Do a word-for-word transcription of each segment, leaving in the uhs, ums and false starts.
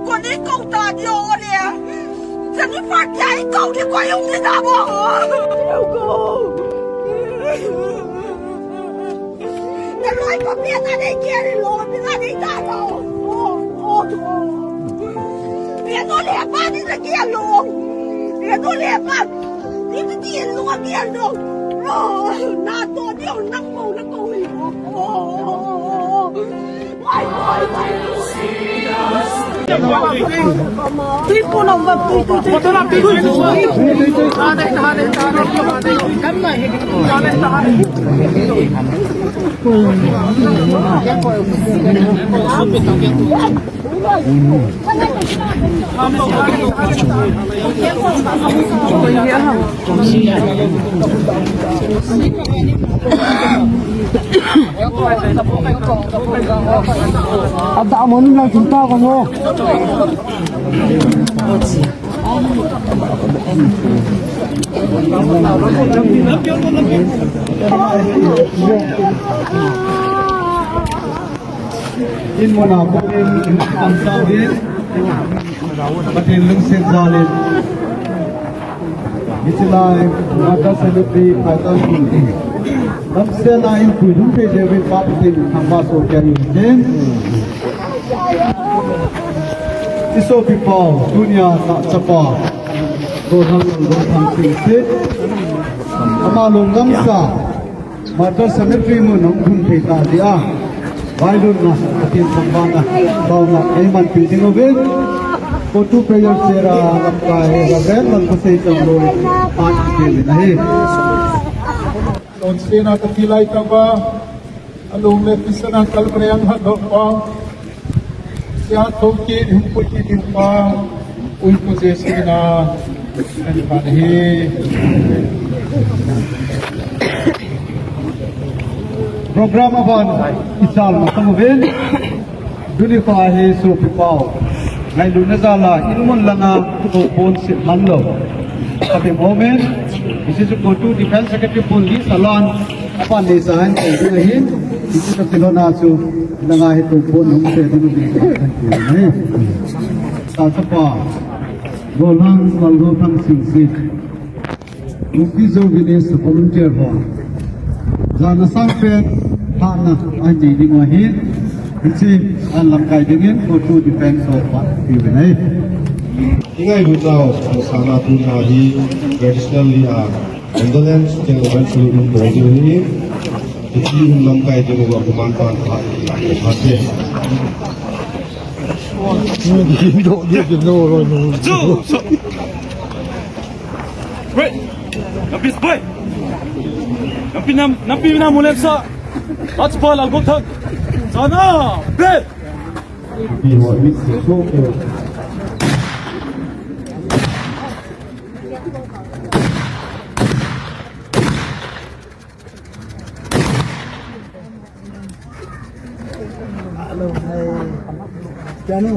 Koni kong ta dio le. Sani pa kya i kong ni ko yung ni ta mo. Naloi pa pia ta nei kia ni lo, pia ta nei ta lo. Oh, oh, oh. Pia no le pa ni ta kia lo. Pia no le pa. Ni ta kia lo, kia lo. Oh, na to ni o na ko, na ko ni. Oh, oh, oh, oh. Wai, wai, wai. Tui po na ba, tui, tui, tui, tui. Ada amun lang cinta kamu. In muna Pathen in kamsah in, Pathen lungset jal in. Hiche lai, Martyr Cemetery, Pathen in. Damsel a eipui lhung thei jeh uvin Pathen in thangvah soh kei in. I sopipa u, tunia ka chapa, Golhang Lalgouthang Singsit. Ama lungdam sa, Martyr Cemetery mun hung lhung thei ta dia. Vailutna, Pathen thangvahna, taona eimanpi ding uvin. Call to prayer chair a lamkai Reverend Lalkhosei Changloi, pan kiti uvin ahi. Lhonsetna kathi lai tah uva, alung le thisan a kalvariang hat doh pa. Sia thokit, hung pui kit ding pa, Uipu Jesu mina, kan pan hi. Program aban, isal masang uvin. Tuni pa hi sopipa u, ngailutna jal a, in mun langa, tou pon sih man lou. Ka ti mo men, hiche chu Call to Defence Secretary pun li salan, apan ni sa han kai ding ahin, hiche ka tilona chu, langa hi tou pon nung se ding ding. Sa sa pa, Golhang Lalgouthang Singsit. Kuki Zo Village volunteer ho. Jan a sangpen, hahna, anei ding u ahin. Hiche, an lamkai dingin, Call to Defence ho pan kiti uvin ahi. I ngailut nau, masanga tuna hi, traditionally a, condolence, teng uvin salute in bol diu ahi. Hiche, hung lamkai ding uva, kuman pan, pan, pan, pan, pan. Right. Nampi spy. Nampi nam, nampi nam mulem sa. At spy Lalgouthang. Sana. Bet. Hello, hey. Piano.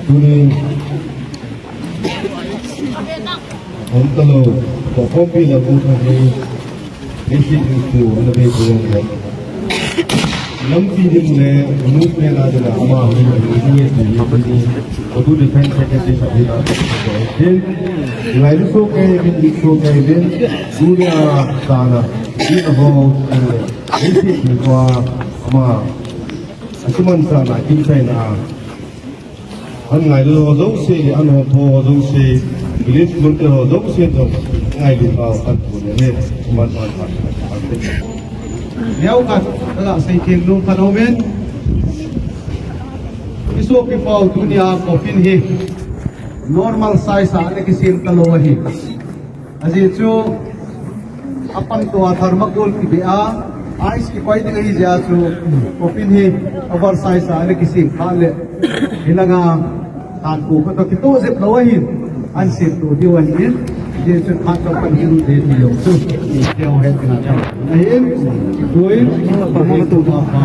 Tuni, hom talou, ko kompi la bu thang ni, ni si tu tu, na be tu yang ko. Nampi ding le, movement a ding a, ama hung ding, ding, ding, ding, ding. Call to Defence Secretary sa ding a, ding. Lai lu so kai ding, lu so kai ding. Dunia sana, ding ho, ding le. Ding si ding ho, ama. Asuman sana, kin sai na. An ngailu ho jouse, an hopmo ho jouse, village volunteer ho jouse jong ngailu ho kan pu le le, man man man. Leo khat, kaga sei theng nom khat aumin. I sopipa u tunia coffin hi normal size a ana kisem talou ahi. Ajeh chu Apan tua thermocol kibeh a, ice kikoi ding ahi jeh a chu, coffin hi oversize a ana kisem kha le, hilanga, thanpo khat toh kitoh jep lou ahin, ana semto diu ahin, hijeh chun khat toh pan hin ding ti jong chu, kihoulim tina ahin, koi, koi tu ba pa,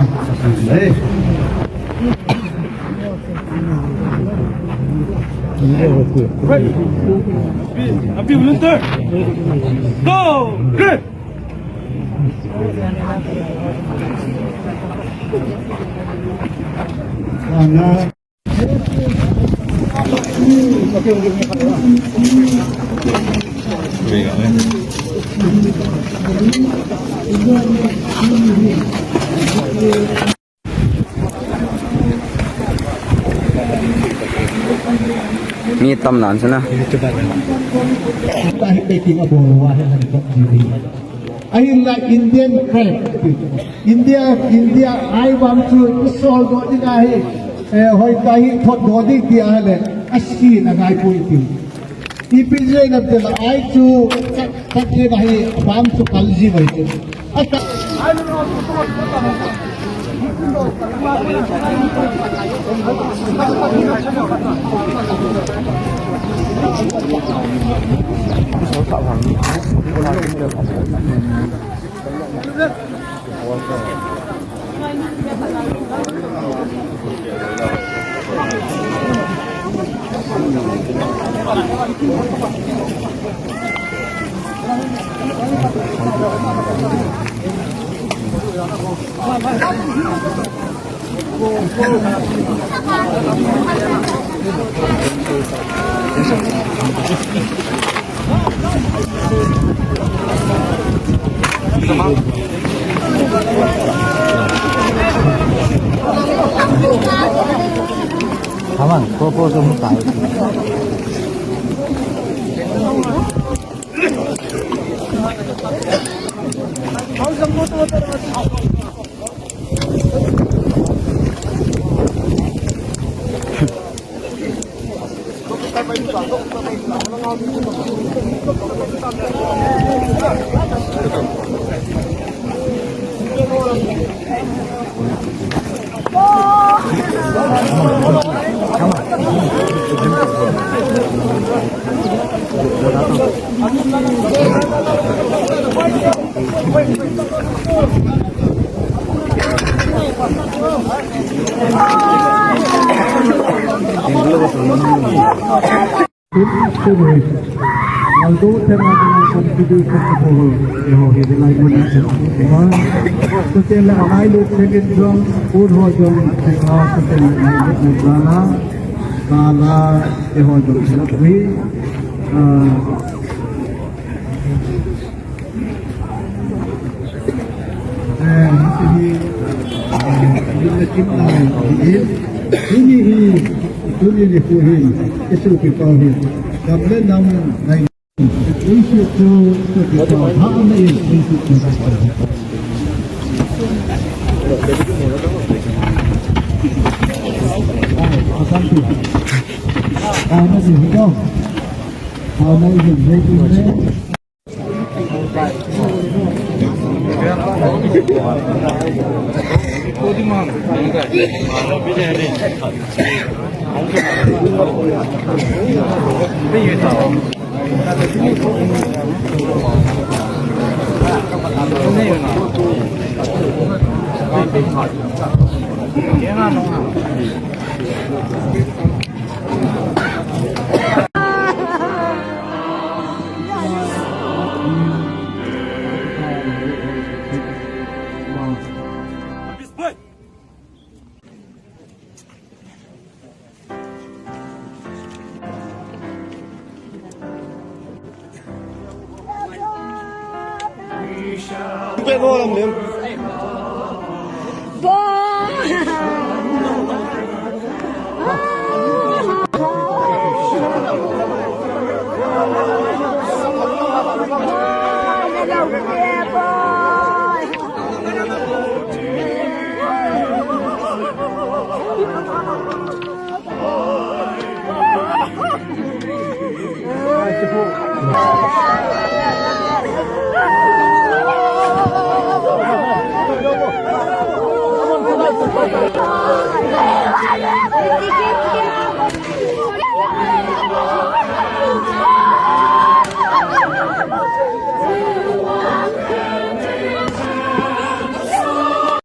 le. Happy volunteer. Go! Great! Mi tam nan chu na. Tahi peking abol uva hi han kop ji. Ahinla Indian crab. India, India, ai vang chu isol doh ding ahi. Eh, hoitah in thot doh ding ti ahile. Asin angai poi ti. Ipi jeh inem itile ai chu kat, kat jeng ahi, abang chu kal ji mai chu. Ata. Aman, popo tu mutai. Aldo Terang contribution to Bohol, Eho Hidilai Muna, Eho. Sutela Alai Lu Second Jong, Pur Ho Jong, Eho Sutela Alai Lu Jala, Kala, Eho Jong Sutwi, uh, Eh, hiche hi, eh, tuni hi, tuni nikho hi, isopipa hi, gam le nam ngai, appreciate to, to kipa, ha na in, appreciate to. Ah, asante. Ah, na in, no. Ah, na in, na in.